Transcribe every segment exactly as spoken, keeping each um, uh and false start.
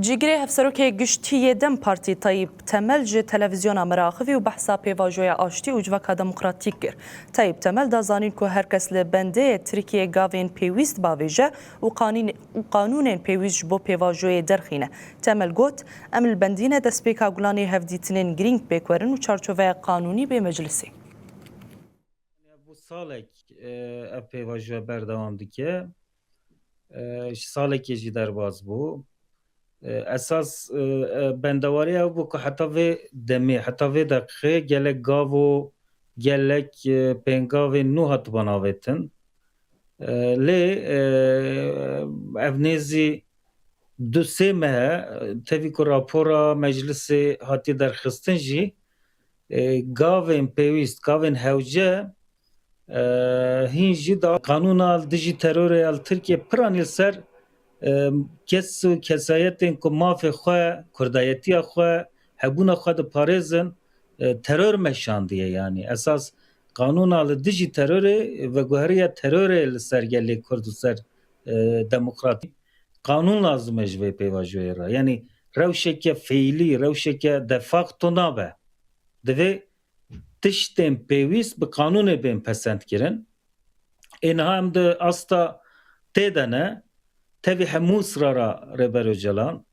Cîgirê Hevserokê Giştî yê DEM Partî Tayyip Temel ji televîzyona me re axivî û behsa pêvajoya aştî û civaka demokratîk kir. Tayyip Temel da zanîn ku her kes li bendê Tirkiyê gavên pêwîst bavêje û qanîn-, û qanûnên pêwîst ji bo pêvajoyê derxîne. Temel got, Em li bendî ne destpêka Gulanê hevdîtinên girîng pêk werin û çarçoveya qanûnî bê meclisê. Bû salek, e, ev pêvajoya berdewam dike. E, ji salekê jî derbas bû. E, esas, e, e, bendewariya ew bû ku heta vê demê, heta vê deqîqê gelek gav û gelek, e, pêngavên nû hatibûn avêtin. E, lê, e, ev nêzî du sê meh e, tevî ku rapora meclisê hatiye derxistin jî, e, gavên pêwîst, gavên hewce, e, hîn jî da qanûna li dijî terorê ya li Tirkiyê piranî li ser, e, kes û kesayetên ku mafê xwe, kurdayetiya xwe, hebûna xwe diparêzin, e, teror meşandiye. Yanî esas qanûna li dijî terorê, veguheriya terorê li ser gelê Kurd û ser, e, demokratî. Qanûn lazim e ji vê pêvajoyê re. Yanî rewşeke feîlî, rewşeke de facto nabe. Divê tiştên pêwîst bi qanûnê bên pesendkirin. Ê niha em di asta tê de ne, tevî hemû israra Rêber Ocalan,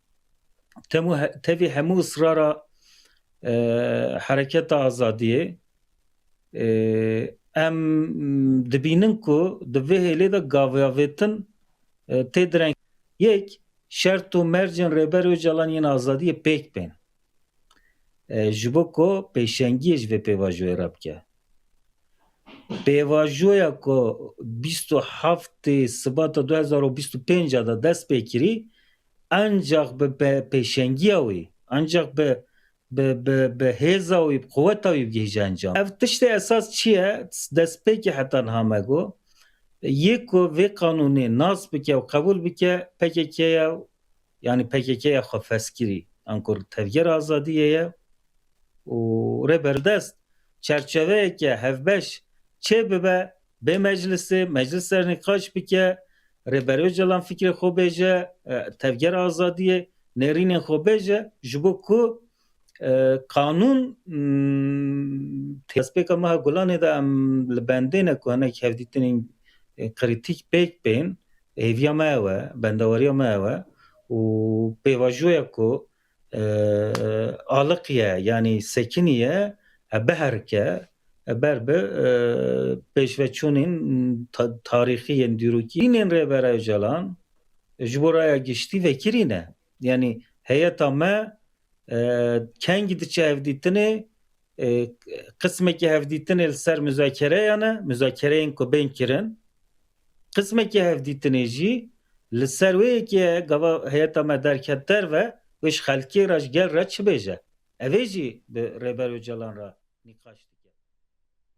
temû he-, tevî hemû israra, e, Hereketa Azadiyê, e, em dibînin ku di vê hêlê de gavavêtin, e, tê direng. Yek, şert û mercên Rêber Ocalan yên azadiyê pêk bên. E, ji bo ku pêşengiyê ji vê pêvajoyê re bike. Pêvajoya ku bîst û heftê Sibata du hezar û bîst û pênc de dest pê kirî, ancaq bi pe-, pêşengiya wî, ancaq bi, bi, bi, bi hêza wî, bi quweta wî bigihîje encam. Ev tiştê esas çi ye? Destpêkê heta niha me got, yê ku vê qanûnê nas bike û qebûl bike, P K K ye, yanî P K K ya xwe fezkirî, ankur Tevgera Azadiyê ye û Rêber dest çerçeveyeke hevbeş çê bibe, bê meclisê, meclis ser nîqaş bike, Rêber Ocalan fikrê xwe bêje, e, Tevgera Azadiyê nêrînên xwe bêje, ji bo ku, e, qanûn, m, destpêka meha Gulanê de em li bendê ne ku hinek hevdîtinên, e, krîtîk pêk bên, hêviya me ew e, bendewariya me ew e û pêvajoya ku, e, aliqiye, yanî sekiniye, e, biherike, e, ber bi, e, pêşveçûnên ta-, tarîxî yên dîrokî. Nînên Rêber Ocalan ji bo raya giştî vekirî ne. Yanî heyeta me, e, kengî diçe hevdîtinê, e, qismekî hevdîtinê li ser muzakereyan e, muzakereyên ku bên kirin. Qismekî hevdîtinê jî li ser wê yekê ye, gava heyeta me derket derve, wê ji xelkê re, ji gel re çi bêje. Ev ê jî bi Rêber Ocalan re nîqaş